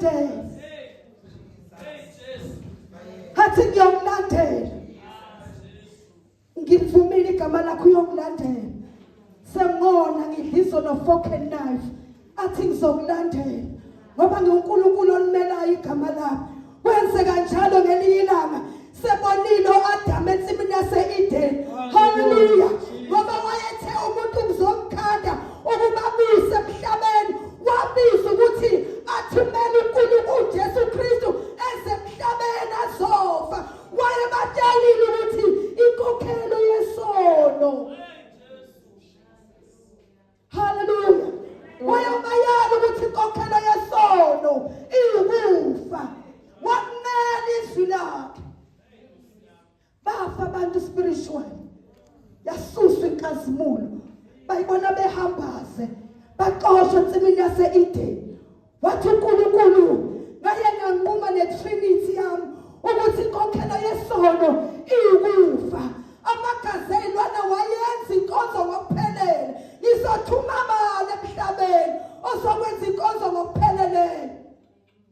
Ngiyokulandela. Athi ngiyokulandela. Ngivumile igama lakho uyokulandela. Sengona ngidliso no fork and knife. Athi ngizokulandela ngoba ngiwuNkulunkulu olimelayo igama lami. Kwenzeka njalo ngelinye ilanga sebonile uAdam ensimini yase-Eden. Hallelujah. Ngoba wayethe umuntu ngizomkhanda ukuba abuse emhlabeni. Wabiza ukuthi athumele uNkulunkulu uJesu Kristu eze emhlabeni azofa. Wayebatshelile ukuthi inkokhelo yesono. Haleluya. Wayebayala ukuthi inkokhelo yesono iwukufa. Wakumela izwi lakhe. Bafa abantu spiritual. Yasuswa inkazimulo. Bayibona behambaze. Baxoshwa ensimini yase-Eden. Wathi uNkulunkulu ngaye nganquma neTrinity yami ukuthi inkokhelo yesono iwukufa. Amagazi eyilwana wayenza inkonzo ngokuphelele. Ngizothuma bani emhlabeni ozokwenza inkonzo ngokupheleleyo.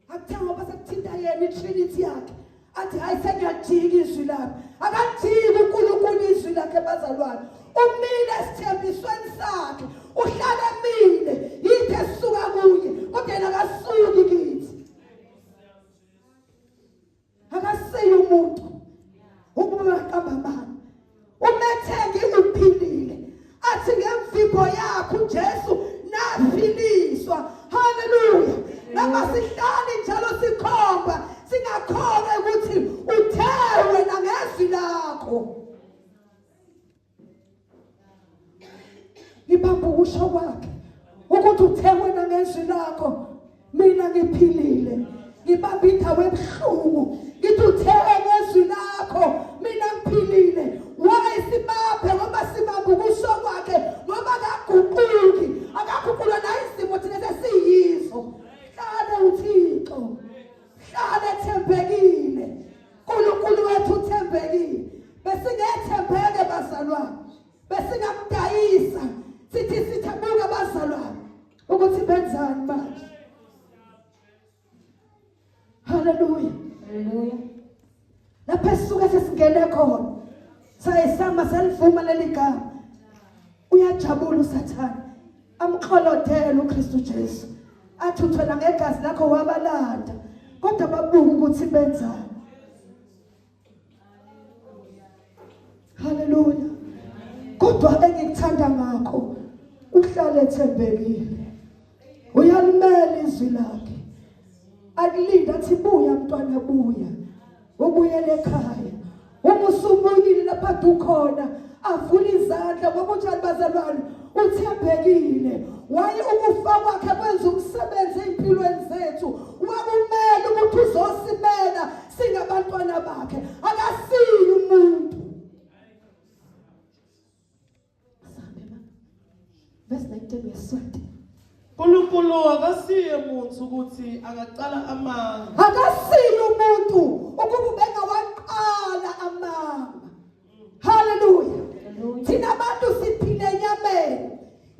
Akuthe ngoba sekuthinta yena iTrinity yakhe athi hayi sengiyajika izwi lami. Akajiki uNkulunkulu izwi lakhe bazalwane. Umile esithembisweni sakhe, uhlala emile, yithi esuka kuye, kodwa yena akasuki kithi. Akasiye umuntu ukuba baqamba amanga. Umethengi uphilile. Athi ngemvimbo yakhe uJesu naphiliswa. Haleluya. Noma sihlali njalo sikhomba singakholwa ukuthi uthe wena ngezwi lakho. Ngibamba ukusho kwakhe ukuthi uthe wena ngezwi lakho mina ngiphilile. Ngibamba indawo ebuhlungu ngithi uthe ngezwi lakho mina ngiphilile. Why sibambe? Ngoba sibamba ukusho kwakhe, ngoba akaguquki, akaguqulwa nayizimo thina sesiyizo. Hlale uThixo, hlale ethembekile. uNkulunkulu wethu uthembekile. Besingethembeke bazalwane, besingamdayisa sithi sithabuka bazalwane ukuthi benzani manje. Haleluya, Haleluya. Lapho esisuke sesingene khona sayisama salivuma leli gama. Uyajabula uSathane amxolodele uKristu Jesu athi uthwela ngegazi lakho wabalanda, kodwa babuka ukuthi benzani. Haleluya. Kodwa engikuthanda ngakho uhlale ethembekile, uyalimela izwi lakhe, akulinda athi buya mntwana, buya, ubuyele ekhaya. Uma usubuyile lapha ukhona, avula izandla ngoba unjani bazalwane, uthembekile. Waye ukufa kwakhe kwenza umsebenzi ezimpilweni zethu, wakumela ukuthi uzosimela singabantwana bakhe, akasiyi umuntu. Sambe mama. Verse 19 uyaswati. uNkulunkulu akasiye muntu ukuthi angaqala amanga. Akasiye umuntu ukuba ubengawaqala amanga. Hallelujah. Thina abantu siphila enyameni.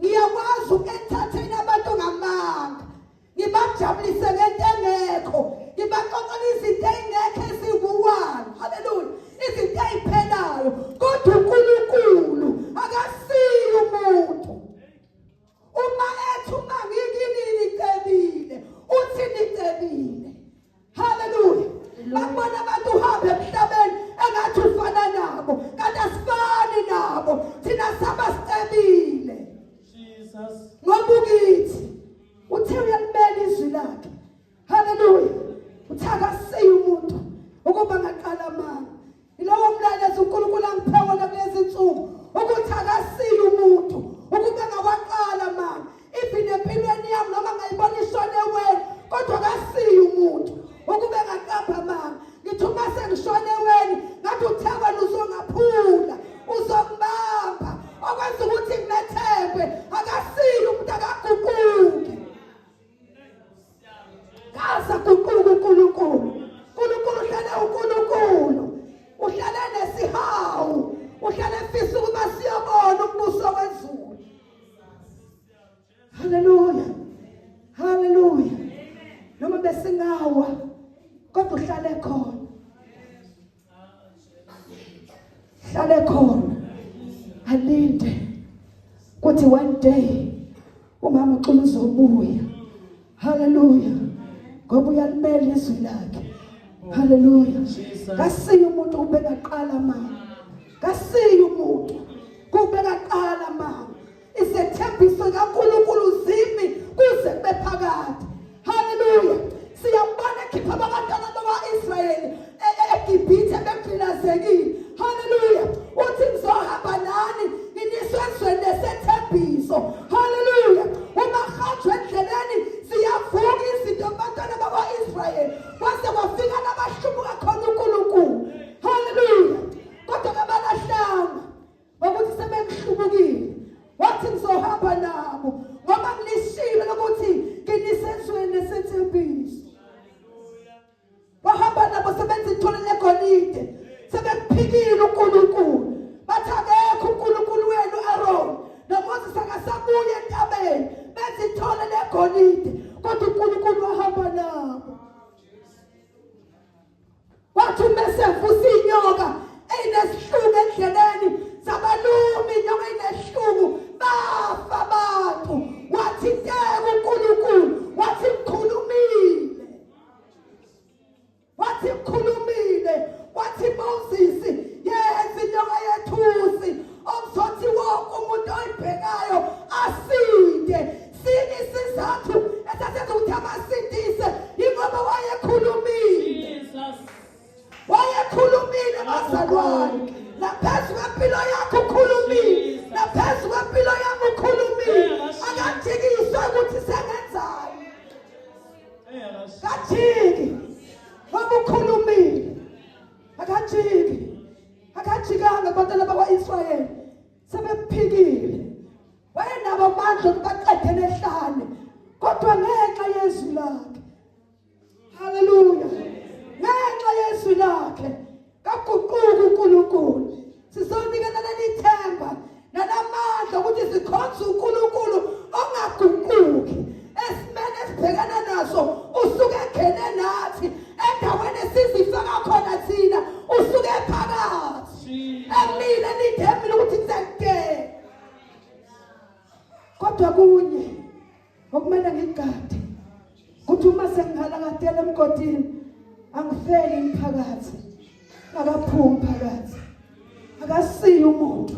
Ngiyakwazi uku-entertain abantu ngamanga. Ngibajabulise ngento engekho. Ngibaxoxela izinto ezingekho eziwuwani. Hallelujah. Izinto eziphelayo. Kodwa uNkulunkulu akasiye umuntu. Uma ethi uma ngikini nicebile, uthi nicebile. Hallelujah. Bakubona abantu uhambe emhlabeni engathi ufana nabo, kanti asifani nabo. Thina saba sicebile. Jesus. Ngoba ukithi uthe uyalimela izwi lakhe. Hallelujah. Uthe akasiye umuntu ukuba ngaqala amanga. Yilowo mlayezo uNkulunkulu angiphe wona kulezi nsuku ukuthi akasiye umuntu ukuba ngawaqala amanga. Even empilweni yami noma ngayibona ishone eweni, kodwa akasiye umuntu ukube ngaqapha amanga. Ngithi uma sengishone eweni ngathi uthe wena uzongaphula, uzombamba, okwenza ukuthi ngimethembe. Akasiye umuntu, akaguquki. Kaza guquka uNkulunkulu. uNkulunkulu uhlale uNkulunkulu. Noma besingawa kodwa uhlale khona. Hlale khona. Alinde kuthi one day umama uXulu uzobuya. Hallelujah. Ngoba uyalimela izwi lakhe. Hallelujah. Kasiye umuntu ubekaqala mama. Kasiye umuntu kubekaqala mama. Izethembiso kaNkulunkulu zimi kuze kube phakade. Haleluya. Siyambona ekhipha abantwana bakwa-Israyeli e, e, eGibhithe begqilazekile. Haleluya. Uthi ngizohamba nani nginiswe ezweni lesethembiso. Haleluya. Uma hanjwa endleleni ziyavuka izinto kubantwana bakwa-Israyeli. Kwase kwafika labahlubuka khona uNkulunkulu. Haleluya. Kodwa kabalahlanga. Ngokuthi sebengihlubukile wathi ngizohamba nabo ngoba ngilishilo lokuthi nginisezweni lesethembiso wahamba nabo sebenza ithole legolide sebemphikile uNkulunkulu bathi akekho uNkulunkulu wenu Aaron noMoses akasabuye entabeni benza ithole legolide kodwa uNkulunkulu wahamba nabo Wathi uma esevusa inyoka eyinesihluku endleleni zabalumi inyoka eyinesihluku bafa abantu. Wathi nteka uNkulunkulu, wathi ngikhulumile. Wathi ngikhulumile, wathi Moses yenza inyoka yethusi okuzothi wonke umuntu oyibhekayo asinde. Sini isizathu esasenza ukuthi abasindise yingoba wayekhulumile. Wayekhulumile bazalwane. Naphezu kwempilo yakho ukhulumile. Naphezu kwempilo yami ukhulumile. Akajikiswe ukuthi sengenzani. Kajiki. Ngoba ukhulumile. Akajiki. Akajikanga abantwana bakwa-Israyeli. Sebemphikile. Wayenabo amandla okubaqedela ehlane kodwa ngenxa yezwi lakhe. Haleluya. Ngenxa yezwi lakhe kaguquka uNkulunkulu. Sizonikela leli themba nalamandla ukuthi sikhonze uNkulunkulu ongaguquki. Esimene esibhekana naso usuke engene nathi endaweni esizifaka khona thina usuke phakathi. Emile nithembile ukuthi kuzakudela. Kodwa kunye okumele ngikugade ukuthi uma sengikhalakadela emgodini angifeli ngiphakathi akaphumi phakathi akasiyi umuntu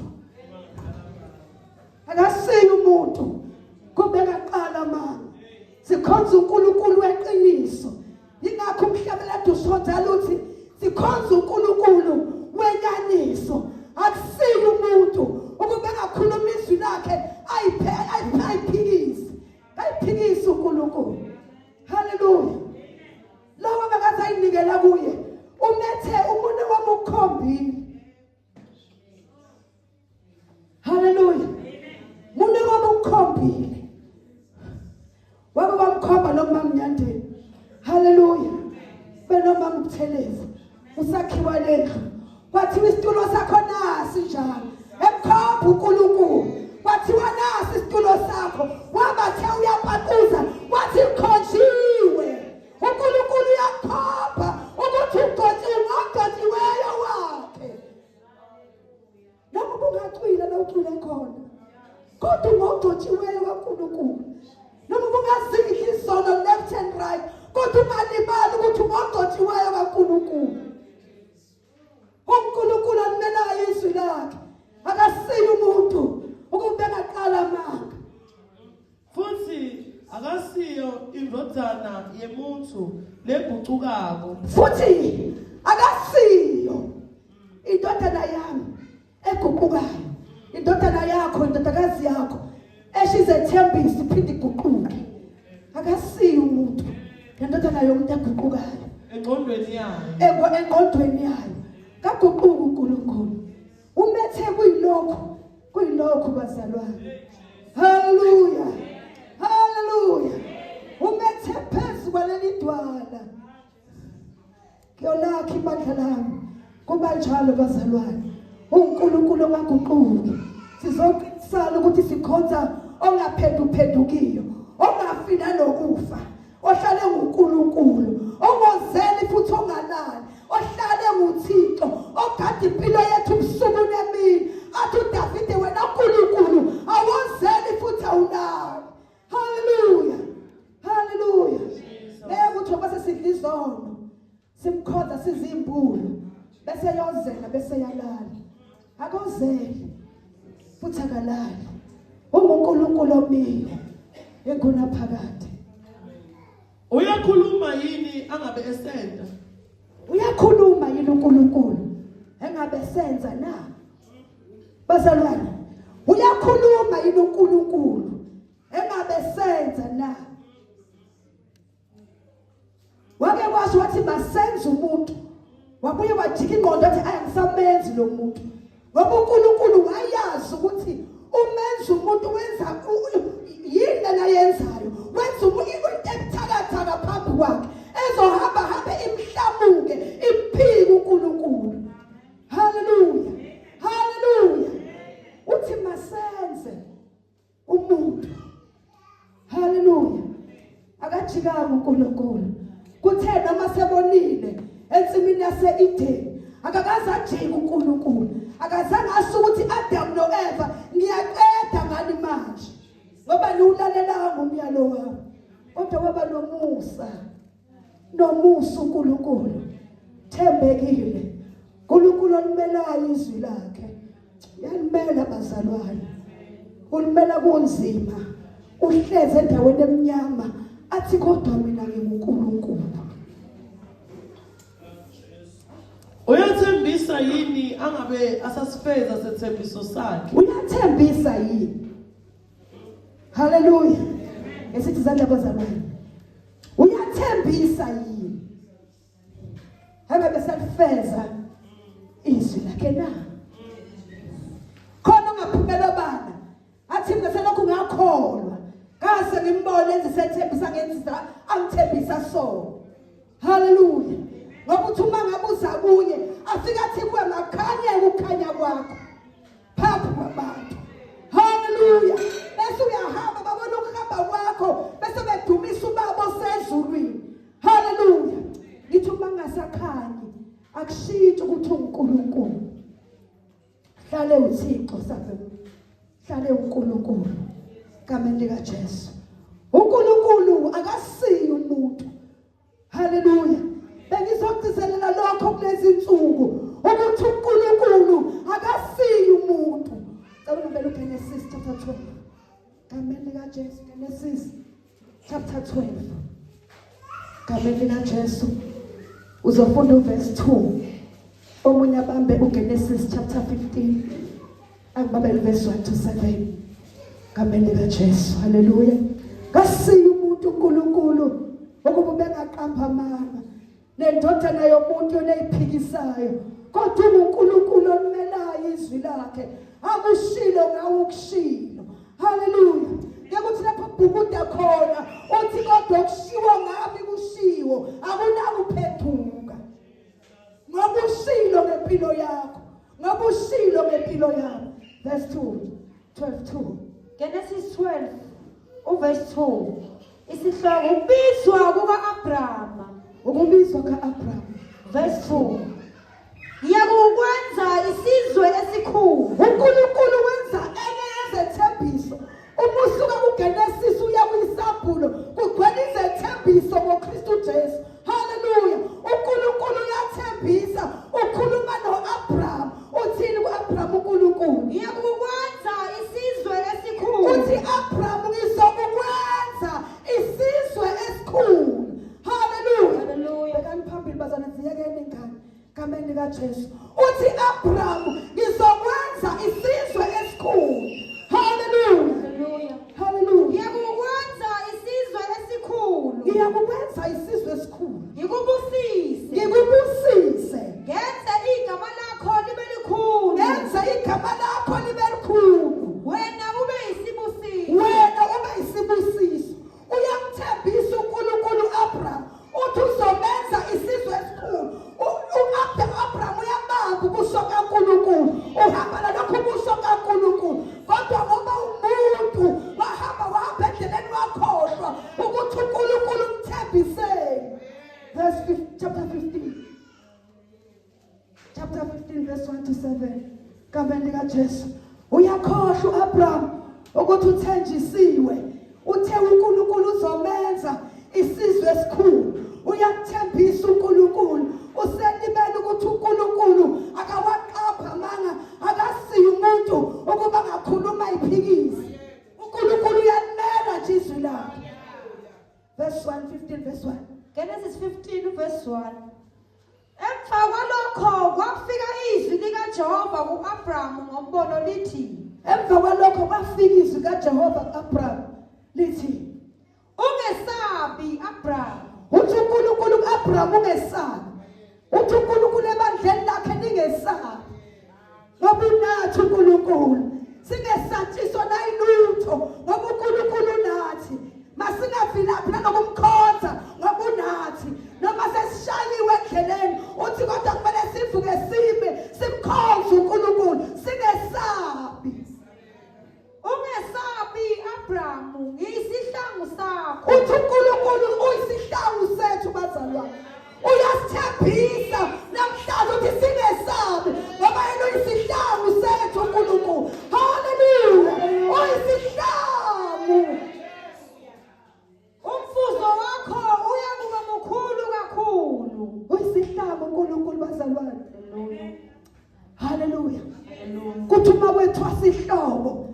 akasiyi umuntu kubeka qala mama sikhonza uNkulunkulu weqiniso Yingakho umhlabelado usonzala uthi sikhonza uNkulunkulu wenyaniso. Akusiye umuntu ukuba engakhuluma izwi lakhe ayiphe ayiphikise. Ayiphikise uNkulunkulu. Haleluya. Lawa bekathi ayinikela kuye umethe umuntu wamukhombile. Haleluya. Mune wami ukukhombile. Wabe wamkhomba lo mama Nyandeni. Haleluya. Benomama uButhelezi. Usakhiwa lendlu. Kwathiwa isitulo sakho nasi njalo. Emkhomba uNkulunkulu. Kwathiwa nasi isitulo sakho. Wabathe uyapaquza. Wathi ngikhonjiwe. UNkulunkulu uyakhomba ukuthi ugcotshiwe ngogcotshiweyo wakhe. Noma ubungacwila la ucwile khona kodwa ungogcotshiweyo kaNkulunkulu. Noma ubungazidla izono left and right kodwa ungalibali ukuthi ungogcotshiweyo kaNkulunkulu. UNkulunkulu alimelayo izwi lakhe akasiye umuntu ukuba engaqala amanga. Futhi akasiyo indodana yemuntu legucukako. Futhi akasiyo indodana yami eguqukayo. Indodana yakho, indodakazi yakho esho izethembiso iphinde iguquke. Akasiyo umuntu indodana yomuntu eguqukayo. Engqondweni yayo. Engqondweni yayo. Kaguquki uNkulunkulu. Umethe kuyilokhu, kuyilokhu bazalwane. Haleluya. Haleluya. Umethe phezu kwaleli dwala. Kuyolakha ibandla lami. Kuba njalo bazalwane. uNkulunkulu ongaguquki. Sizoqinisana ukuthi sikhonza ongaphenduphendukiyo, ongafi nanokufa, ohlale nguNkulunkulu. sesidla izono simkhonza sizimbulu bese yozela bese yalala akozele futhi akalali unguNkulunkulu omile engunaphakade. Uyakhuluma yini angabe esenda? Uyakhuluma yini uNkulunkulu engabe senza na? Bazalwane, uyakhuluma yini uNkulunkulu engabe senza na? Wake kwasho wathi masenze umuntu, wabuye wajika ingqondo wathi ayangisamenzi lo muntu, ngoba uNkulunkulu wayazi ukuthi umenza umuntu wenza yini lena ayenzayo, wenza into ebuthakathaka phambi kwakhe ezohamba hambe imhlamuke imphike uNkulunkulu. Haleluya, haleluya. Uthi masenze umuntu. Haleluya. Akajikanga uNkulunkulu. Kuthe noma sebonile ensimini yase-Edeni akakaze ajike uNkulunkulu. Akazange asuke ukuthi Adam noEva ngiyaqeda ngani manje ngoba niwulalelanga umyalo wami. Kodwa waba nomusa. Nomusa uNkulunkulu. Thembekile. uNkulunkulu olimelayo izwi lakhe. Uyalimela bazalwane. Ulimela kunzima. Uhleze endaweni emnyama athi kodwa mina nginguNkulunkulu. Uyathembisa yini angabe asasifeza sethembiso sakhe? Uyathembisa yini? Haleluya. Esithi izandla bazalwane. Uyathembisa yini? Habe besalifeza izwi lakhe na? Khona ongaphumela obala athi mina selokhu ngakholwa kase ngimbone enze sethembisa ngenza angithembisa sona. Haleluya. Ngoba uthi uma ngabe uza kuye afike athi kuwe makhanye ukukhanya kwakho. Phambi kwabantu. Haleluya. Bese uyahamba babona ukuhamba kwakho bese bedumisa ubaba osezulwini. Haleluya. Ngithi uma ngasakhanyi akushintshi ukuthi uNkulunkulu. Hlale uThixo sabe. Hlale uNkulunkulu. Gameni lika Jesu. uNkulunkulu akasiyi umuntu. Haleluya. Bengizogcizelela lokho kulezi insuku ukuthi uNkulunkulu akasiyi umuntu. Cela ungibele uGenesis chapter 12. Gameni lika Jesu Genesis chapter 12. Gameni lika Jesu uzofunda uverse 2. Omunye abambe uGenesis chapter 15. Angibabele uverse 1 to 7. Gameni lika Jesu. Haleluya. Kasiyi umuntu uNkulunkulu ukuba ubengaqamba amanga. Nendodana yomuntu yona eyiphikisayo. Kodwa unguNkulunkulu olimelayo izwi lakhe. Akushilo ngawe ukushilo. Haleluya. Ngeke uthi lapho kubhukuda khona uthi kodwa okushiwo ngami kushiwo akunakuphenduka. Ngoba ushilo ngempilo yakho. Ngoba ushilo ngempilo yami. Verse 2. 12 2. Genesis 12 uverse 2. Isihloko ukubizwa kuka-Abrama. Ukubizwa kuka-Abrama. Verse 2. Ngiyakukwenza isizwe esikhulu. uNkulunkulu wenza enye yezethembiso. Uma usuka kuGenesis uya kwisambulo kugcwele izethembiso ngoKristu Jesu. Haleluya. uNkulunkulu uyathembisa, ukhuluma noAbraham. Uthini kuAbraham uNkulunkulu? Ngiyakukwenza isizwe esikhulu. Uthi Abraham ngizokukwenza isizwe esikhulu. Haleluya. Haleluya. Bhekani phambili bazalwane ziyekeni ingane. Gameni likaJesu. Uthi Abraham ngizokwenza isizwe esikhulu. Haleluya. Haleluya. Haleluya. Ngiyakukwenza isizwe esikhulu. Ngiyakukwenza isizwe esikhulu. Ngikubusise. Ngikubusise. Ngenze igama lakho libe likhulu. Ngenze igama lakho libe likhulu. Wena ube isibusiso. Wena ube isibusiso. Uyamthembisa uNkulunkulu uAbraham uthi uzomenza isizwe esikhulu. U-Abraham uyabamba ubuso kaNkulunkulu. Uhamba nalokhu ubuso kaNkulunkulu. Kodwa ngoba umuntu wahamba wahamba endleleni wakhohlwa ukuthi uNkulunkulu umthembiseni. Verse chapter 15. Chapter 15 verse 1 to 7. Gameni lika Jesu. Uyakhohlwa uAbraham ukuthi uthenjisiwe. Uthe uNkulunkulu uzomenza isizwe esikhulu. Genesis 15 verse 1. Emva kwalokho kwafika izwi likaJehova ku-Abrahamu ngombono lithi, Emva kwalokho kwafika izwi kaJehova ku-Abraham lithi, Ungesabi Abrahamu. Uthi uNkulunkulu ku-Abraham ungesabi. Uthi uNkulunkulu ebandleni lakhe ningesabi. Ngoba unathi uNkulunkulu. Singesatshiswa nayilutho ngoba uNkulunkulu unathi. Masingavilaphi nanokumkhonza ngoba unathi. Noma sesishayiwe endleleni uthi kodwa kumele sivuke sime simkhonze uNkulunkulu singesabi. Ungesabi Abrahamu, ngiyisihlangu sakho. Uthi uNkulunkulu uyisihlangu sethu bazalwane. Uyasithembisa namhlanje ukuthi singesabi ngoba yena uyisihlangu sethu uNkulunkulu. Haleluya! Uyisihlangu. Umfuzo wakho uyakuba mukhulu kakhulu. Uyisihlangu uNkulunkulu bazalwane. Haleluya. Kuthi uma kwethwasa ihlobo.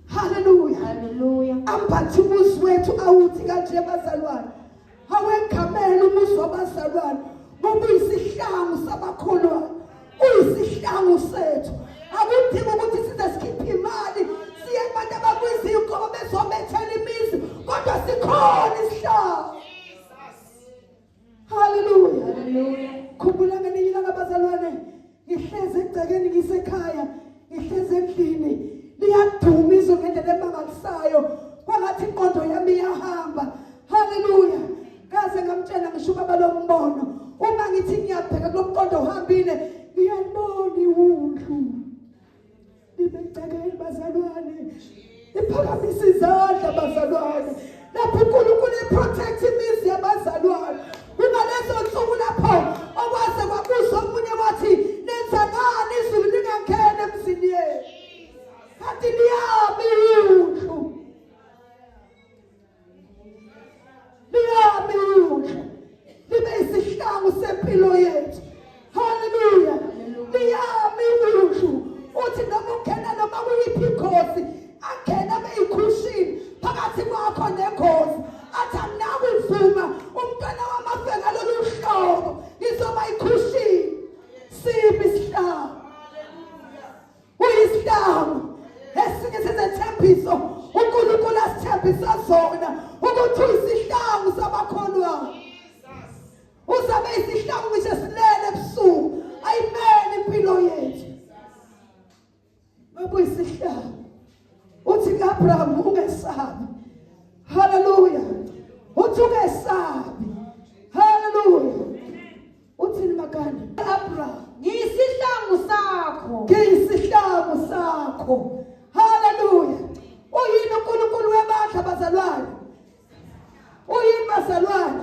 Haleluya. Haleluya. Ambathe umuzi wethu awuthi kanje bazalwane. Awengamele umuzi wabazalwane ngoba uyisihlangu sabakholwayo. Uyisihlangu sethu. Akudingi ukuthi size sikhiphe imali siye kubantu abakwizinkomo bezobethela imizi kodwa sikhona isihlangu. Haleluya. Haleluya. Khumbula ngelinye ilanga bazalwane ngihlezi egcekeni ngisekhaya ngihlezi endlini liyaduma izwe ngendlela emangalisayo kwangathi inqondo yami iyahamba haleluya kaze ngamtshela ngisho ubaba lo mbono uma ngithi ngiyabheka kulo mqondo uhambile ngiyalibona iwundlu Libegcekeni bazalwane. Iphakamisa izandla bazalwane. Lapho uNkulunkulu eprotect imizi yabazalwane. Kungalezo nsuku lapho okwaze kwabuza omunye wathi nenza ngani izulu lingangena emzini yenu. Kanti liyami iwundlu. Liyami iwundlu. Libe isihlangu sempilo yethu. Haleluya. Liyami iwundlu. Uthi noma ungena noma kuyiphi ingozi, angena beyikhushini phakathi kwakho nengozi. Athi anginakuvuma umntwana wamafeka lolu hlobo. Ngizoba ikhushini. Siphi isihlangu? Uyisihlangu esinye sezethembiso uNkulunkulu asithembisa zona ukuthi uyisihlangu sabakholwayo. Uzabe isihlangu ngisho silele ebusuku ayimele impilo yethu. Ngoba uyisihlangu. Uthi kuAbraham ungesabi. Haleluya. Uthi ungesabi. Haleluya. Uthini makani? Abraham, Ngiyisihlangu sakho. Ngiyisihlangu sakho. Haleluya. Uyini uNkulunkulu webandla bazalwane? Uyini bazalwane?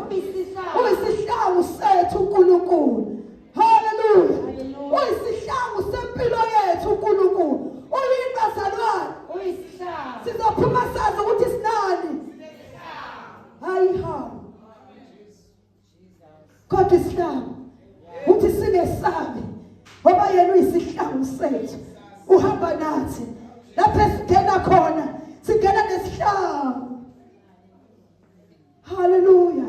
Uyisihlangu sethu uNkulunkulu. Haleluya. Uyisihlangu sempilo yethu uNkulunkulu. Uyini bazalwane? Uyisihlangu. Sizophuma sazi ukuthi sinani. Hayi hawu. Kodwa isihlangu uthi singesabi ngoba yena uyisihlangu sethu uhamba nathi lapho esingena khona singena nesihlangu haleluya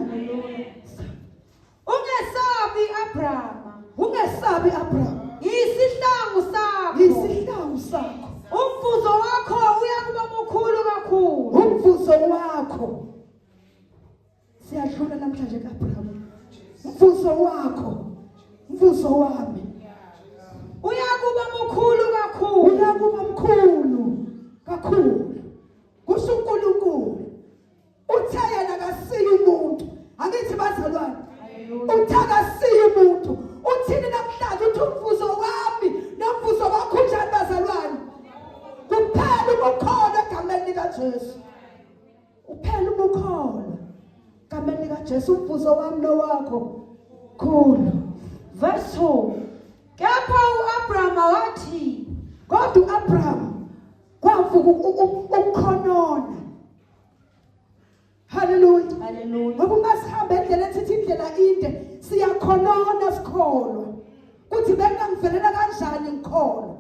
Ungesabi Abrahama. Ungesabi Abraham. Ngisihlangu sakho. Ngisihlangu sakho. Umvuzo wakho uyakuba mkhulu kakhulu. Umvuzo wakho Siyadlula namhlanje kaAbraham. Mvuzo wakho, mvuzo wami. Uyakuba mkhulu kakhulu. Uyakuba mkhulu kakhulu. Kusho uNkulunkulu. Uthe yena akasiye umuntu. Angithi bazalwane. Uthe akasiye umuntu. Uthini namhlanje uthi umvuzo wami nomvuzo wakho unjani bazalwane? Kuphela ubukholwa egameni likaJesu. Uphela ubukholwa. Gameni likaJesu umvuzo wami nowakho. Khulu. Verse 2. Kepha uAbrahama wathi, kodwa uAbraham kwavuka ukukhonona. Haleluya. Haleluya. Ngoba uma sihamba endleleni sithi indlela inde, siyakhonona sikholwa. Kuthi bengangivelela kanjani ngikholwa.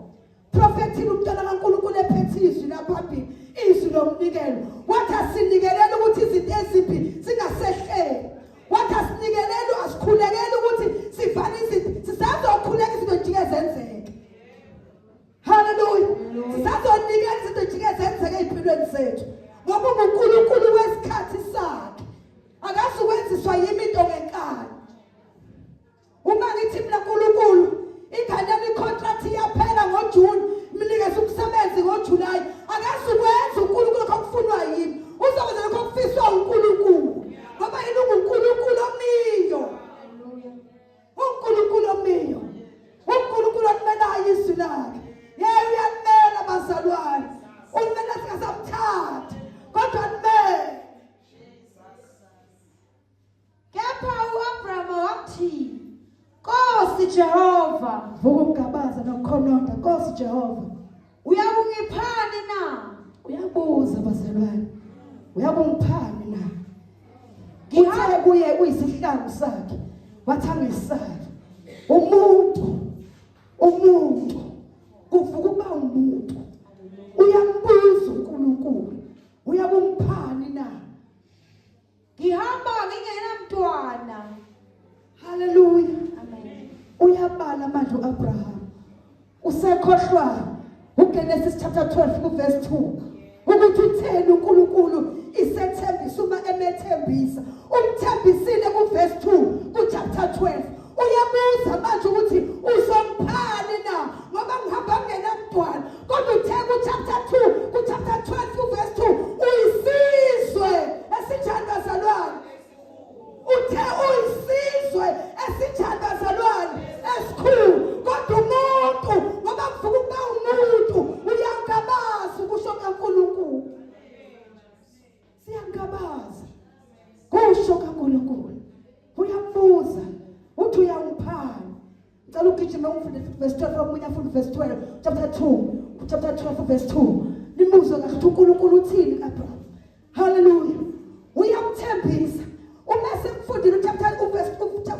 Profethile umntwana kaNkulunkulu ephethe izwi laphambili, izwi lomnikelo. Wathi asinikelela ukuthi izinto ezimbi zingasehleli. Wathi Kodwa sinikelele asikhulekele ukuthi sivale izinto, sisazokhuleka izinto jike zenzeke. Haleluya. Sisazonikela izinto jike zenzeke ezimpilweni zethu. Ngoba unguNkulunkulu wesikhathi sakhe. Akazukwenziswa yimi into ngenkani. Uma ngithi mina uNkulunkulu ingane yami icontract iyaphela ngoJune, mnikeze umsebenzi ngoJuly, akazukwenza uNkulunkulu lokho okufunwa yimi. Uzokwenza lokho okufiswa uNkulunkulu. Ngoba yena unguNkulunkulu omiyo. UNkulunkulu omiyo. UNkulunkulu olimelayo izwi lakhe. Yeye uyalimela bazalwane. Ulimela singasamthathi. Kodwa limele. Kepha u-Abrama wathi, Nkosi Jehova, Vuka ukugabaza nokukhononda, Nkosi Jehova. Uyakungiphani na? Uyabuza bazalwane. Uyakungiphani na? Ngithe kuye kuyisihlangu sakhe, wathi angesabi. Umuntu, umuntu kuvuka ukuba umuntu. Uyambuza uNkulunkulu, uyakumphani na? Ngihamba ngingenamntwana. Haleluya. Amen. Uyabala manje uAbraham. Usekhohlwa uGenesis chapter 12 kuverse 2 ukuthi utheni uNkulunkulu isethembiso uma emethembisa. Umthembisile kuverse 2 kuchapter 12. Uyabuza manje ukuthi uzomphani na ngoba ngihamba ngingenamntwana. Kodwa uthe ku-chapter 2 ku-chapter 12 kuverse 2 uyisizwe esinjani bazalwane? Uthe uyisizwe esinjani bazalwane? Esikhulu. Kodwa umuntu ngoba kuvuka ukuba umuntu uyangabaza ukusho kaNkulunkulu. Siyangabaza kusho kaNkulunkulu. Uyambuza uthi uyangiphani Ngicela ugijime ungifunde verse 12 omunye afunde verse 12 chapter 2 chapter 12 verse 2 nimuzwe kahle ukuthi uNkulunkulu uthini kaAbraham. Hallelujah. Uyamthembisa. Uma semfundile uchapter uverse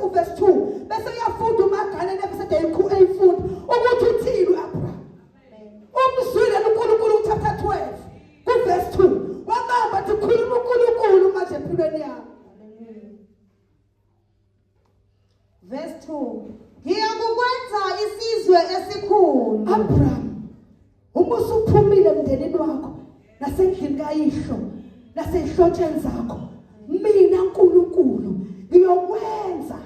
uverse 2 bese uyafunda umagane nebese eyifunda ukuthi uthini uAbraham. Umzwile uNkulunkulu uchapter 12 kuverse 2 wabamba athi khuluma uNkulunkulu manje empilweni yami. Verse 2 Ngiyakukwenza isizwe esikhulu. Abraham, uma usuphumile emndenini wakho nasendlini kayihlo nasezihlotsheni zakho, mina uNkulunkulu ngiyokwenza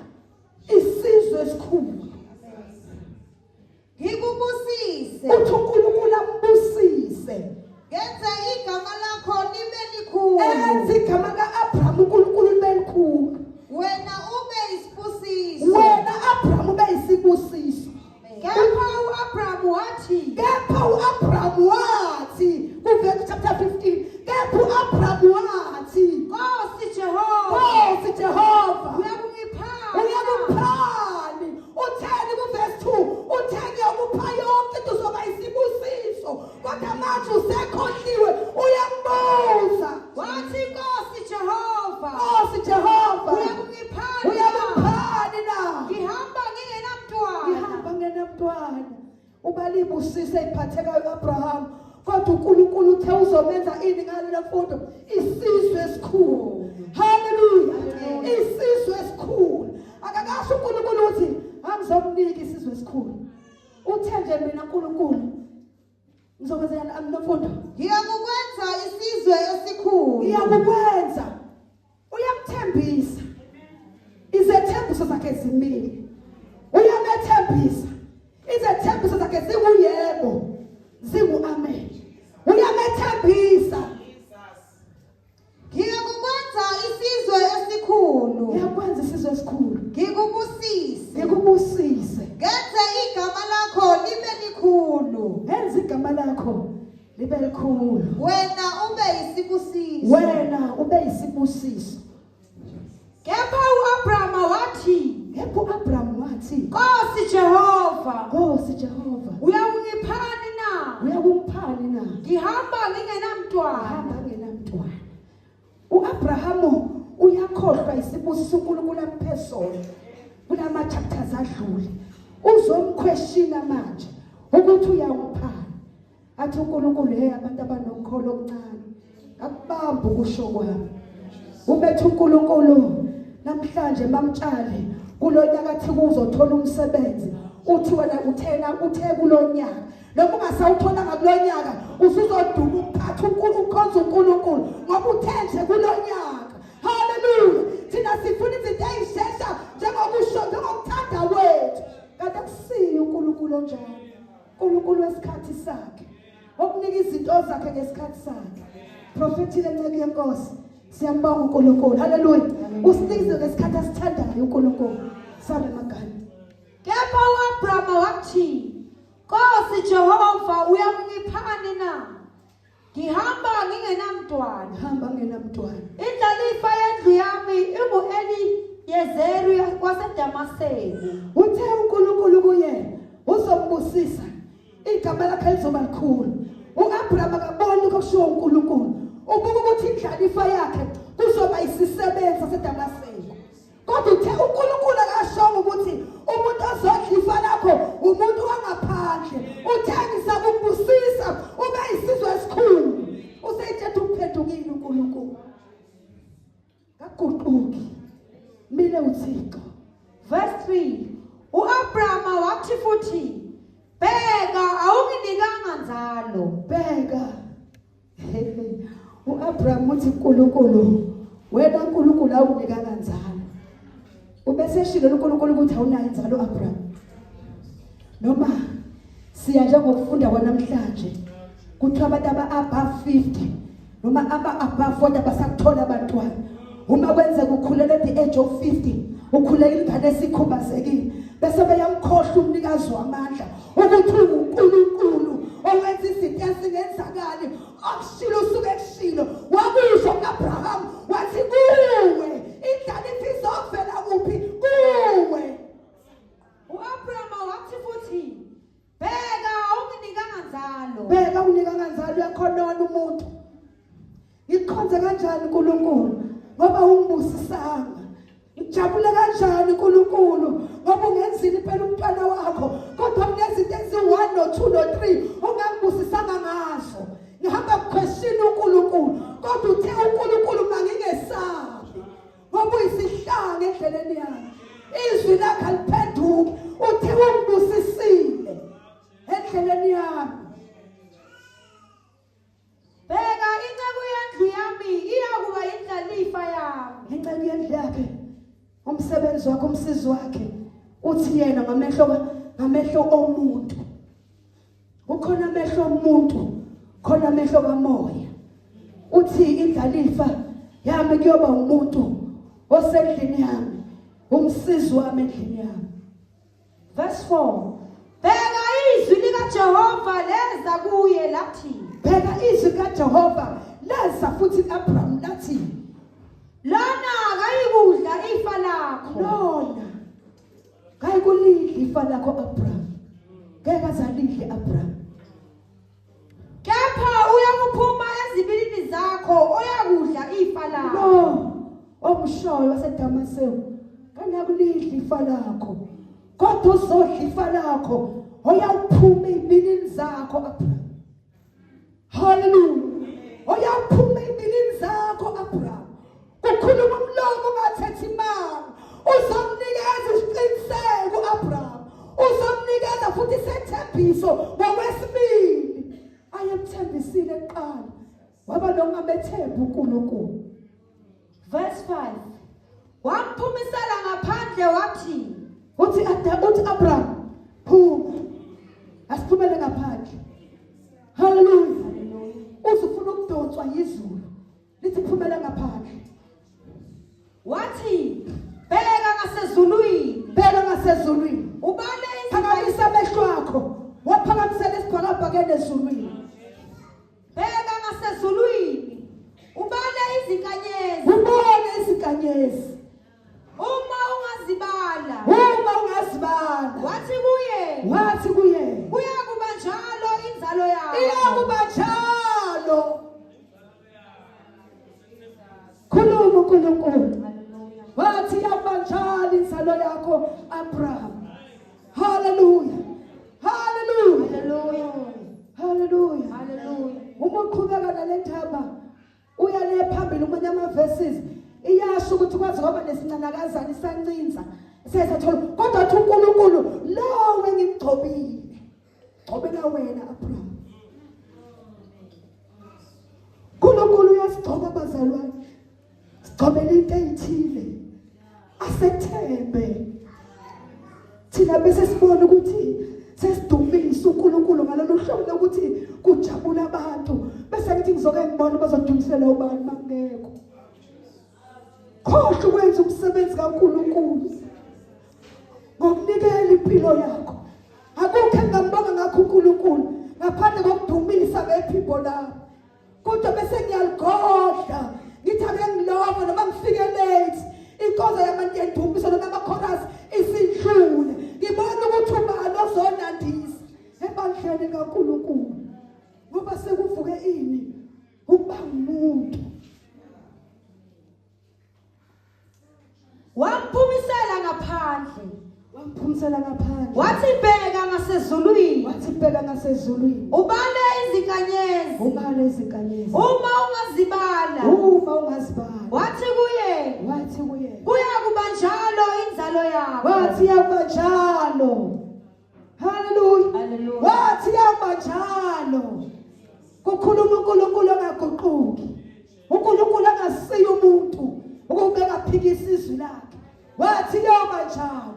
isizwe esikhulu. Ngikubusise. Uthi uNkulunkulu ambusise. Ngenze igama lakho libe likhulu. Enze igama ka-Abraham uNkulunkulu libe likhulu. Wena ube isibusiso. Wena Abraham ube isibusiso. Kepha u-Abraham wathi. Kepha u-Abraham wathi kuvela chapter 15. Kepha u-Abraham wathi. Nkosi Jehova. Nkosi Jehova. Uyakungiphani. Uyakungiphani. Utheni kuverse 2? Uthe ngiyokupha yonke into uzoba isibusiso. Kodwa manje usekhohliwe uyambuza. Wathi Nkosi Jehova. Nkosi Jehova. Uyakungiphani. Uyakungiphani na? Ngihamba ngingenamntwana. Ngihamba ngingenamntwana. Ubalibusise iphathekayo uAbraham. Kodwa uNkulunkulu uthe uzomenza ini ngale mfundo? Isizwe esikhulu. Hallelujah. Isizwe esikhulu. Akakasho uNkulunkulu uthi angizomnika isizwe esikhulu. Uthe nje mina uNkulunkulu ngizokwenzela amnomfundo. Ngiyakukwenza isizwe esikhulu. Ngiyakukwenza. Uyamthembisa. Izethembiso zakhe zimile. Uyamethembisa. Izethembiso zakhe zinguyebo. Zingu amen. Uyamethembisa. Ngiyakukwenza isizwe esikhulu. Ngiyakwenza isizwe esikhulu. Ngikubusise. Ngikubusise. Ngenze igama lakho libe likhulu. Ngenze igama lakho libe likhulu. Wena ube yisibusiso. Wena ube yisibusiso. Kepha uAbraham wathi, Kepha uAbraham wathi, Nkosi Jehova, Nkosi Jehova, uyawungiphani na? Uyakumphani na? Ngihamba ngingenamntwana. Ngihamba ngingenamntwana. UAbrahamu uyakhohlwa isibusiso uNkulunkulu amuphe sona kulama chapters adlule. Uzomkhweshina manje ukuthi uyawuphana. Athi uNkulunkulu hey abantu abanokholo okuncane. Akubamba ukusho kwami. Ubethe uNkulunkulu Namhlanje mamtshali kulonyaka thi kuzothola umsebenzi uthi wena uthena uthe kulonyaka noma ungasawutholanga kulonyaka usuzoduma ukuphatha uNkulunkulu ukhonza uNkulunkulu ngoba uthe nje kulonyaka. Haleluya! Thina sifuna izinto ezishesha njengokusho njengokuthanda kwethu, kanti akusiyo uNkulunkulu onjalo. uNkulunkulu wesikhathi sakhe okunika izinto zakhe ngesikhathi sakhe. Profethile nceke yenkosi, siyambonga uNkulunkulu. Haleluya! Usinikeze ngesikhathi asithandayo uNkulunkulu. Sabe magana. Kepha u-Abrama wathi, Nkosi Jehova, uyakungiphani na? Ngihamba ngingenamntwana. Hamba ngingenamntwana. Indlalifa yendlu yami ingu-Eliyezeri waseDamaseku. Uthe uNkulunkulu kuye uzombusisa, igama lakhe lizoba likhulu. U-Abraham akaboni okushiwo uNkulunkulu, ubuka ukuthi indlalifa yakhe kuzoba isisebenzi saseDamaseku. Kodwa uthe uNkulunkulu akashongo ukuthi umuntu ozodla ifa lakho umuntu wangaphandle. Uthe ngizakubusisa ube isizwe esikhulu. Useyitshela ukuphendukile uNkulunkulu. Kaguquki. Mile uThixo. Verse 3 U-Abrama wathi futhi, Bheka, awunginikanga nzalo. Bheka. U-Abraham uthi uNkulunkulu wena uNkulunkulu awunikanga nzalo. Ubeseshilo uNkulunkulu ukuthi awunayo inzalo Abraham. Noma siya njengokufunda kwanamhlanje kuthiwa abantu aba above 50 noma aba above 40 basakuthola abantwana. Uma kwenzeka ukhulele at the age of 50 ukhulele ingane esikhubazekile bese beyamkhohlwa umnikazi wamandla ukuthi unguNkulunkulu owenza izinto ezingenzakali. Okushilo usuke ekushilo, wakusho ku-Abraham wathi kuwe indlalifa izovela kuphi? Kuwe. U-Abrahama wathi futhi, Bheka, awunginikanga nzalo. Bheka awunginikanga nzalo. Uyakhonona umuntu. Ngikhonze kanjani uNkulunkulu ngoba ungibusisanga? Ngijabule kanjani uNkulunkulu ngoba ungenzile impela umntwana wakho, kodwa kunezinto ezi-1 no-2 no-3 ongangibusisanga ngazo. Ngihamba ngikhweshina uNkulunkulu, kodwa uthe uNkulunkulu mangingesabi ngoba uyisihlanga endleleni yami. Izwi lakhe aliphenduki, uthe ungibusisile endleleni yami. Bheka, inceku yendlu yami iyakuba yindlalifa yami. Inceku yendlu yakhe, umsebenzi wakhe, umsizi wakhe, uthi yena ngamehlo omuntu. Kukhona amehlo omuntu, khona amehlo kamoya. Uthi indlalifa yami kuyoba umuntu osendlini yami, umsizi wami endlini yami. Verse 4 Bheka izwi likaJehova leza kuye lathi, Bheka izwi likaJehova leza futhi ku-Abraham lathi, Lona kayikudla ifa lakho. Lona kayikulidla ifa lakho Abraham. Ngeke azalidle Abraham. Kepha uyakuphuma ezibilini zakho oyakudla ifa lakho. Lo omshoyo waseDamaseku kanakulidla ifa lakho, kodwa uzodla ifa lakho oyawuphuma ezibilini zakho Abraham. Hallelujah. Oyawuphuma ezibilini zakho Abraham. Kukhuluma umlomo ungathethi imanga. Uzomnikeza isiqiniseko uAbraham. Uzomnikeza futhi isethembiso ngokwesibili. Ayemthembisile kuqala. Waba nokungamethembi uNkulunkulu. Verse 5 Wamphumisela ngaphandle wathi, Uthi uthi Abraham, phuma. Asiphumele ngaphandle. Hallelujah. Uzufuna ukudonswa yizulu. Lithi phumela ngaphandle. Wathi, bheka ngasezulwini. Bheka ngasezulwini. Ubale phakamisa amehlo akho. Waphakamisela isibhakabhakeni ezulwini. Bheka ngasezulwini. Ubale izinkanyezi. Ubone izinkanyezi. Uma ungazibala. Uma ungazibala. Wathi kuye. Wathi kuye. Kuyakuba njalo inzalo yakho. Iyakuba njalo. Khuluma uNkulunkulu. Wathi yakuba njalo inzalo yakho Abraham. Hallelujah. Hallelujah. Hallelujah. Hallelujah. Hallelujah. Uma uqhubeka nale ndaba uya le phambili kumanye ama verses. Iyasho ukuthi kwaze kwaba nesincanakazana isancinza sesathola, kodwa uthi uNkulunkulu lowo engimgcobile, gcobela wena Abraham. uNkulunkulu uyasigcoba bazalwane, sigcobela into eyithile asethembe thina, bese sibona ukuthi sesidumisa uNkulunkulu ngalolu hlobo lokuthi kujabula abantu, bese ngithi ngizoke ngibone bazodumisela ubani makungekho. Khohlwa ukwenza umsebenzi kaNkulunkulu ngokunikela impilo yakho. Akukho engingambonga ngakho uNkulunkulu ngaphandle kokudumisa ngephimbo lami, kodwa bese ngiyaligodla ngithi ake ngilove noma ngifike late inkonzo yabantu yendumiso noma ama-chorus isindlule, ngibona ukuthi ubani ozonandisa ebandleni kaNkulunkulu, ngoba sekuvuke ini ukuba ngumuntu. Wamphumisela ngaphandle. Wamphumisela ngaphandle. Wathi bheka ngasezulwini. Wathi bheka ngasezulwini. Ubale izinkanyezi. Ubale izinkanyezi. Uma ungazibala. Uma ungazibala. Wathi kuye. Wathi kuye. Kuya kuba njalo inzalo yakho. Wathi yakuba njalo. Hallelujah. Hallelujah. Wathi yakuba njalo. Kukhuluma uNkulunkulu ongaguquki. uNkulunkulu angasiye umuntu ukubeka aphikisa izwi lakhe. Wathi yoba njalo.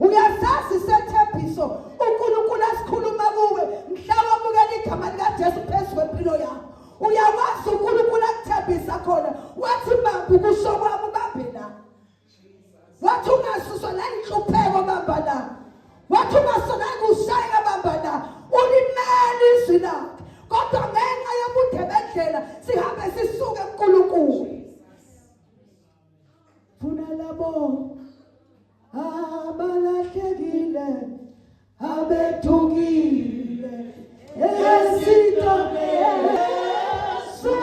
Uyasazi isethembiso uNkulunkulu asikhuluma kuwe mhla wamukela igama likaJesu phezu kwempilo yakho. Uyakwazi uNkulunkulu akuthembisa khona. Wathi bamba ukusho kwami ubambe la. Wathi ungasuswa la inhlupheko bamba la. Wathi ungasuswa la kushayeka bamba la. Ulimele izwi lakhe. Kodwa ngenxa yobude bendlela sihambe sisuke kuNkulunkulu. Funa labo abalahlekile abethukile esithameni Yesu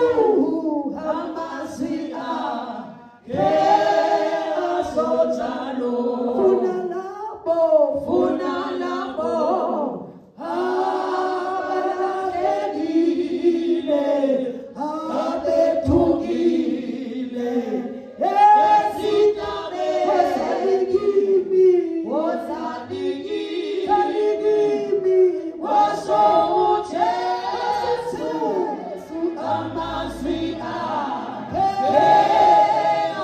amazwi akhe asonjalo. Funa labo, funa labo abalahlekile abethukile esithameni Wozani kimi. Wozani Washo uJesu amazwi akhe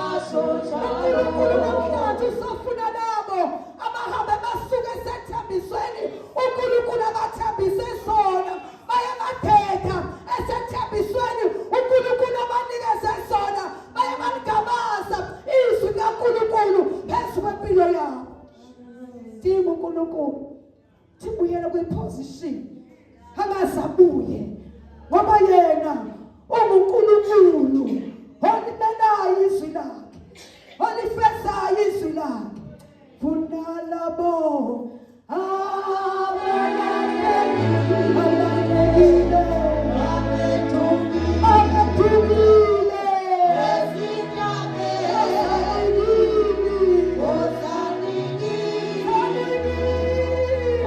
asho uNkulunkulu njalo. namhlanje usafuna labo abahambe basuke esethembisweni uNkulunkulu abathembise sona, baye bathetha esethembisweni uNkulunkulu abanikeze sona, baye baligabaza izwi likaNkulunkulu phezu kwempilo yabo. Dinga uNkulunkulu thibuyele kwiposition angasabuye, ngoba yena unguNkulunkulu olimelayo izwi lakhe, olifezayo izwi lakhe. Funa labo abalahlekile, abethukile Wozani kimi.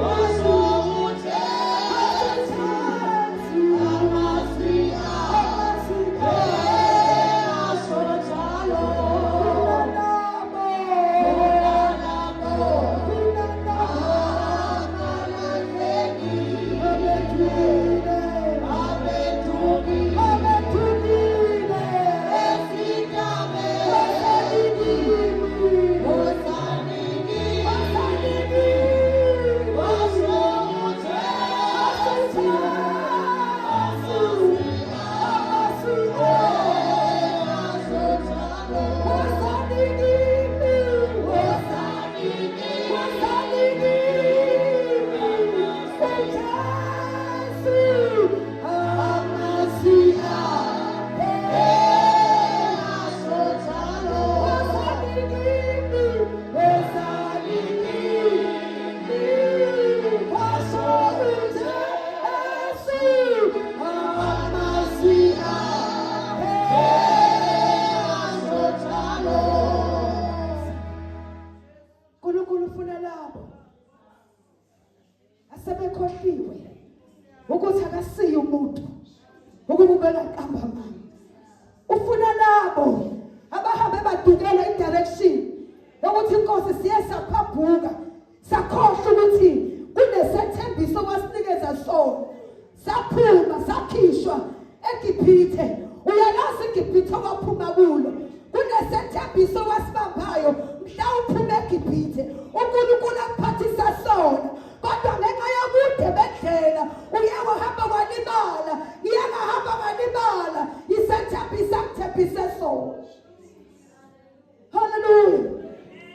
Washo uJesu amazwi akhe asho njalo. Funa labo abalahlekile abethukile esithameni. Wozani kimi. Washo uJesu amazwi akhe asho njalo. Wozani kimi. Amazwi akhe asho njalo. Wozani kimi. Washo uJesu amazwi akhe asho njalo. uNkulunkulu ufuna labo asebekhohliwe ukuthi akasiye umuntu ukuba ubengaqamba amanga. Ufuna labo abahambe badukelwa i-direction yokuthi inkosi siye saphambuka sakhohlwa ukuthi kunesethembiso wasinikeza sona saphuma sakhishwa eGibhithe uyalazi iGibhithe okwaphuma kulo kunesethembiso wasibambayo mhla uphuma eGibhithe uNkulunkulu akuphathisa sona kodwa ngenxa yobude bendlela uye wahamba walimala ngiye ngahamba ngalimala isethembiso akuthembise sona. Haleluya.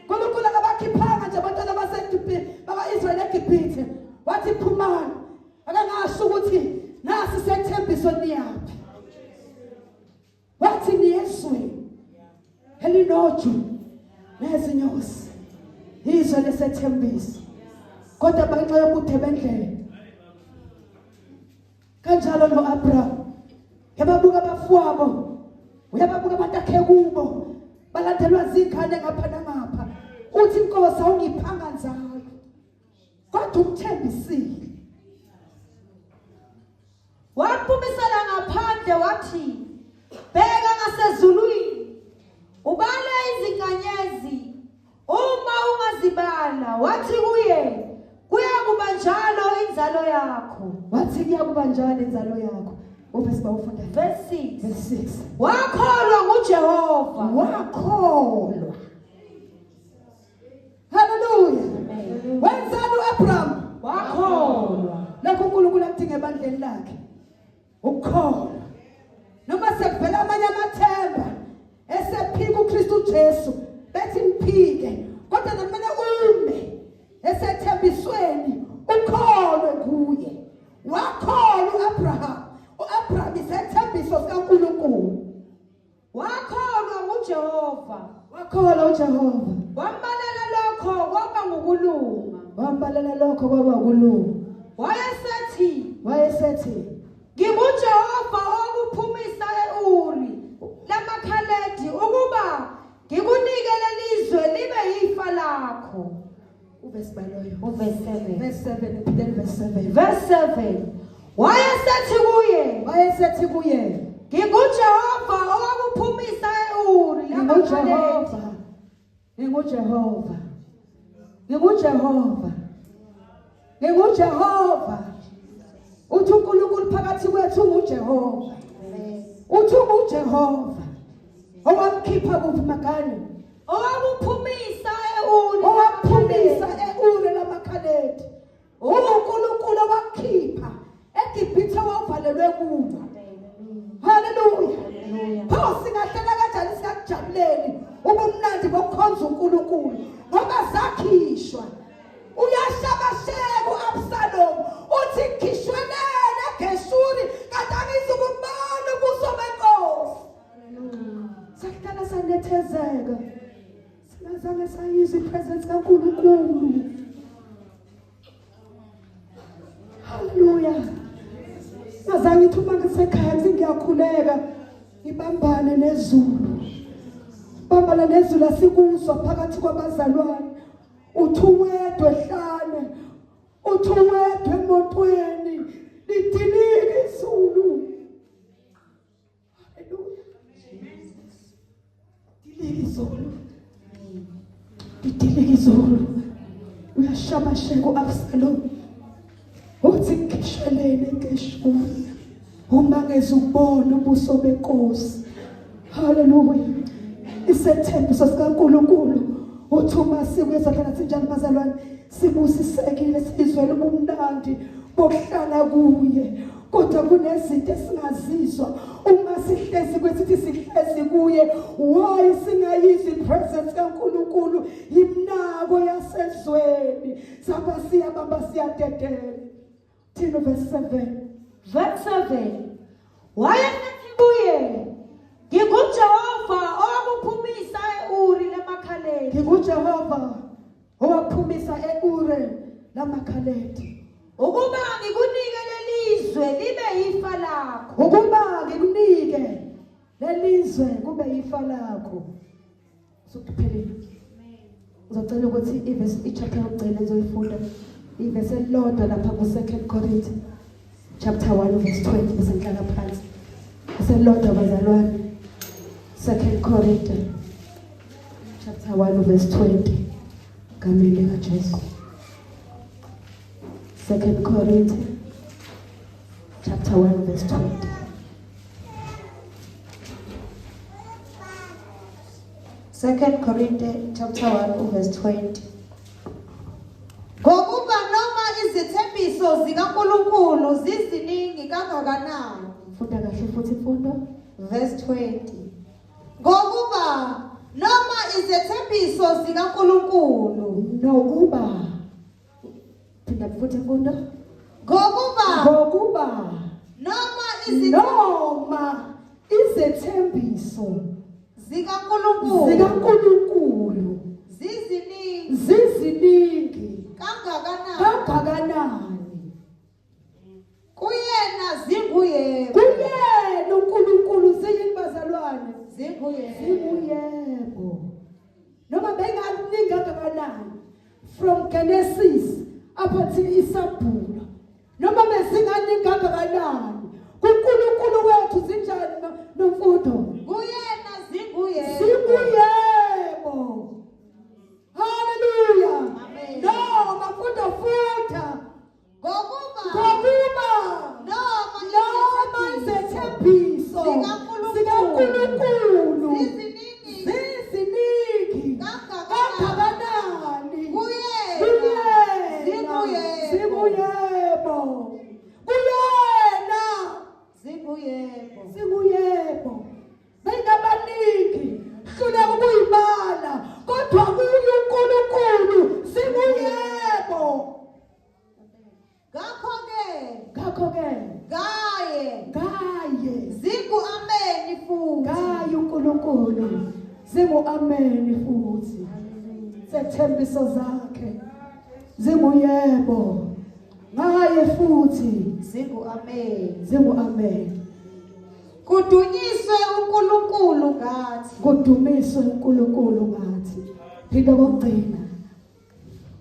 uNkulunkulu akabakhiphanga nje abantwana baseGibhithe baka-Israyeli eGibhithe wathi phumani akangasho ukuthi nasi sethembiso niyaphi wathi niyezweni elinoju nezinyosi izwe lesethembiso kodwa ngenxa yobude bendlela Kanjalo no-Abraham uyababuka abafowabo, uyababuka abantu akhe kubo, balandelwa zingane ngapha nangapha. Uthi inkosi awungiphanga nzalo, kodwa umthembisile. Waphumisela ngaphandle wathi, bheka ngasezulwini, ubale izinkanyezi Uma ungazibala, wathi kuye, kuyakuba njalo inzalo yakho. Wathi kuyakuba njalo inzalo yakho. Uvesi bawufunda. Verse 6. Verse 6. Wakholwa nguJehova. Wakholwa. Hallelujah. Wenzani uAbraham? Wakholwa. Lokho uNkulunkulu akudinga ebandleni lakhe. Ukukholwa. Noma sekuvela amanye amathemba esephika uKristu Jesu bethi mphike kodwa kumele ume esethembisweni ukholwe kuye. Wakholwa uAbraham. uAbraham isethembiso sikaNkulunkulu. Wakholwa nguJehova. Wakholwa uJehova. Wambalela lokho kwaba ngukulunga. Wambalela lokho kwaba ukulunga. Wayesethi, Wayesethi, NginguJehova owakuphumisa e-Uri lamaKhaledi ukuba ngikunike lelizwe libe yifa lakho. Uvesi baloyo. Uverse 7. Verse 7, phindeni verse 7. Verse 7. Wayesethi kuye, Wayesethi kuye, NginguJehova owakuphumisa e-Uri lamaKhaledi. NginguJehova. NginguJehova. NginguJehova. NginguJehova. Uthi uNkulunkulu phakathi kwethu unguJehova. Uthi unguJehova. Owamkhipha kuphi magane? Owakuphumisa e-Uri. Owakuphumisa e-Uri lamaKhaledi. UNkulunkulu owakukhipha eGibhithe wawuvalelwe kulo. Haleluya. Pho singahlala kanjani singakujabuleli ubumnandi bokukhonza uNkulunkulu ngoba sakhishwa. Uyashabasheka uAbsalom uthi khishwelele eGeshuri kanti angizukubona ubuso benkosi. Sahlala sanethezeka. Singazange sayizwa ipresence kaNkulunkulu. Haleluya. Ngazange ngithi uma ngisekhaya ngithi ngiyakhuleka ngibambane nezulu. Bambana nezulu asikuzwa phakathi kwabazalwane. Uthi uwedwa ehlane. Uthi uwedwa emotweni. Lidilike izulu. Haleluya. Dilika izulu. Lidilika izulu. Uyashabasheka uAbsalom. Uthi ngishelene ngeshumi. Uma ngezukubona ubuso benkosi. Haleluya. Isethembiso sikaNkuluNkulu uthi uma sikuyezohlala sinjani bazalwane sibusisekile sizwele ubumnandi bokuhlala kuye kodwa kunezinto esingazizwa uma sihlezi kwesithi sihlezi kuye why singayizwa ipresence kaNkuluNkulu imnako yasezweni saba siyabamba siyadedela thina verse 7 Verse 7 Wayesethi kuye, NginguJehova owakuphumisa e-Uri lemaKhaledi. NginguJehova owakuphumisa e-Ure lamaKhaledi. Ukuba ngikunike lelizwe libe yifa lakho. Ukuba ngikunike lelizwe kube yifa lakho. Sokuphelile. Ngizocela ukuthi ivesi ichapter yokugcina engizoyifunda ivesi elilodwa lapha ku-2 Corinthians chapter 1 verse 20 bese ngihlala phansi. Eselilodwa bazalwane. 2 Corinthians. Chapter 1 verse 20. Gameni lika Jesu. 2 Corinthians chapter 1 verse 20. 2 Corinthians chapter 1 verse 20. Ngokuba noma izithembiso zikaNkulunkulu ziziningi kangakanani. Funda kahle futhi imfundo. Verse 20. Ngokuba noma izethembiso zikaNkulunkulu Nokuba phinda futhi imfundo. Ngokuba Ngokuba noma izithembiso noma izethembiso zikaNkulunkulu zikaNkulunkulu ziziningi ziziningi kangakanani kangakanani kuyena zinguyebo kuyena uNkulunkulu ziyini bazalwane zinguyebo zinguyebo noma benganingi kangakanani from Genesis up until isambulo noma bezinganingi kangakanani kuNkulunkulu wethu zinjani nomfundo kuyena zinguyebo zinguyebo haleluya Amen. noma mfundo futha ngokuba ngokuba noma noma izethembiso zikaNkulunkulu zikaNkulunkulu ziziningi ziziningi kangakanani kangakanani kuyena kuyena zinguyebo zinguyebo kuyena zinguyebo zinguyebo bengabaningi hluleka ukuyibala kodwa kuye uNkulunkulu zinguyebo ngakho-ke ngakho-ke ngaye ngaye zingu-ameni futhi ngaye uNkulunkulu zingu-ameni futhi sethembiso zakhe zinguyebo ngaye futhi zingu-ameni zingu-ameni kudunyiswe uNkulunkulu ngathi kudumiswe uNkulunkulu ngathi phinda kokugcina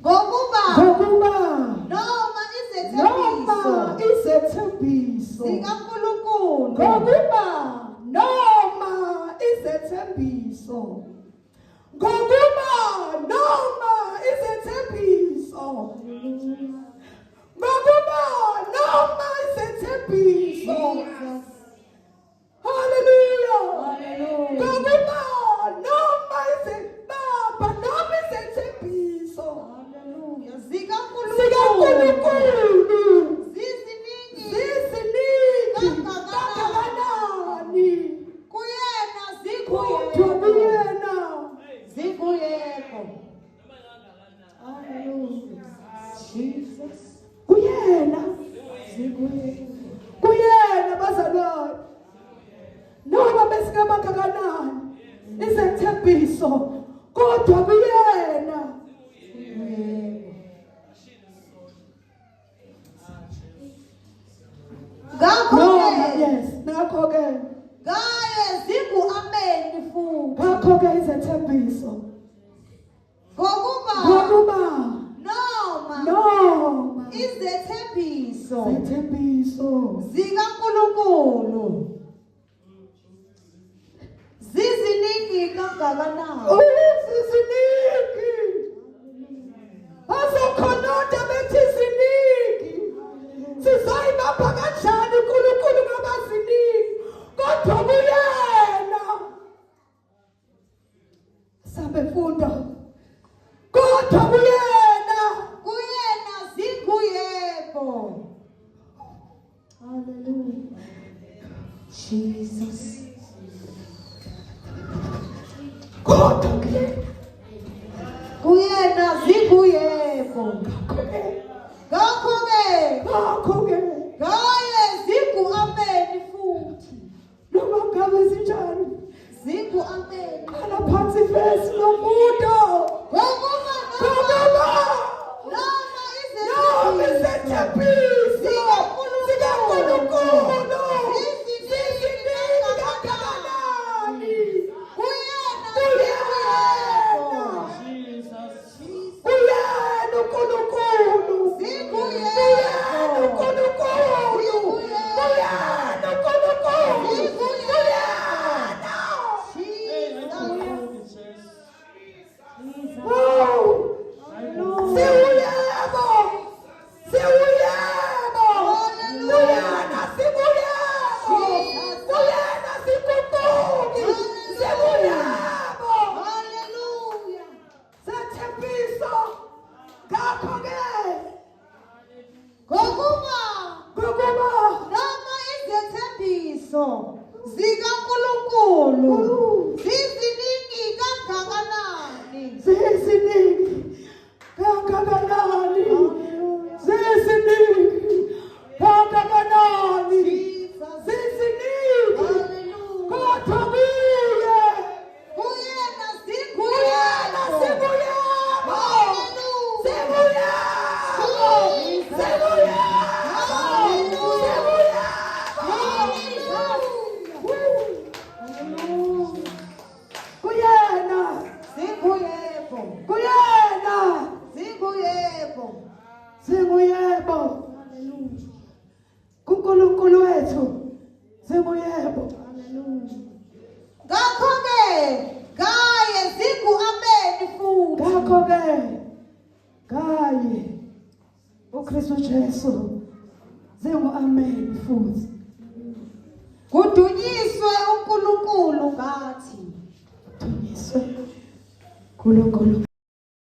ngokuba ngokuba noma noma izethembiso izethembiso zikaNkulunkulu ngokuba noma izethembiso ngokuba noma izethembiso ngokuba noma izethembiso haleluya Hallelujah. ngokuba noma izebaba noma izethembiso Hallelujah. zikaNkulunkulu zikaNkulunkulu ziziningi ziziningi Kangakanani. kangakanani kuyena kodwa zinguyebo kuyena zinguyebo Hallelujah. Jesus kuyena zinguyebo kuyena bazalwane noma besingabangakanani izethembiso kodwa kuyena zinguyebo ngakho noma ke yes ngakho ke ngaye zingu-ameni futhi ngakho ke izethembiso ngokuba ngokuba noma noma izethembiso izethembiso zikaNkulunkulu ziziningi kangakanani ziziningi bazokhononda bethi ziningi sizoyibamba kanjani uNkulunkulu ngoba ziningi kodwa kuyena sabe funda kodwa kuyena kuyena zinguyebo Hallelujah Jesus kodwa kuyena kuyena zinguyebo ngakho ke ngakho-ke ngakho ke ngaye zingu-ameni futhi noma ngabe zinjani zingu-ameni qala phansi ivesi lomuntu ngokuba ngokuba noma noma izethembiso izethembiso zikaNkulunkulu ziziningi ziziningi kangakanani kuyena kuyena Jesus. kuyena uNkulunkulu Zinguyena. kuyena uNkulunkulu Kangakanani ziziningi, kangakanani ziziningi, kodwa kuye, Kuyena kuyena singuyebo. singuyebo, singuyebo, singuyebo, singuyebo. Kuyena, Singuyebo. kuyena Singuyebo. singuyebo. KuNkulunkulu wethu singuyebo. Ngakho-ke ngaye zingu-ameni futhi. Ngakho-ke ngaye uKristu Jesu zingu-amen futhi. Kudunyiswe uNkulunkulu ngathi. Dunyiswe uNkulunkulu.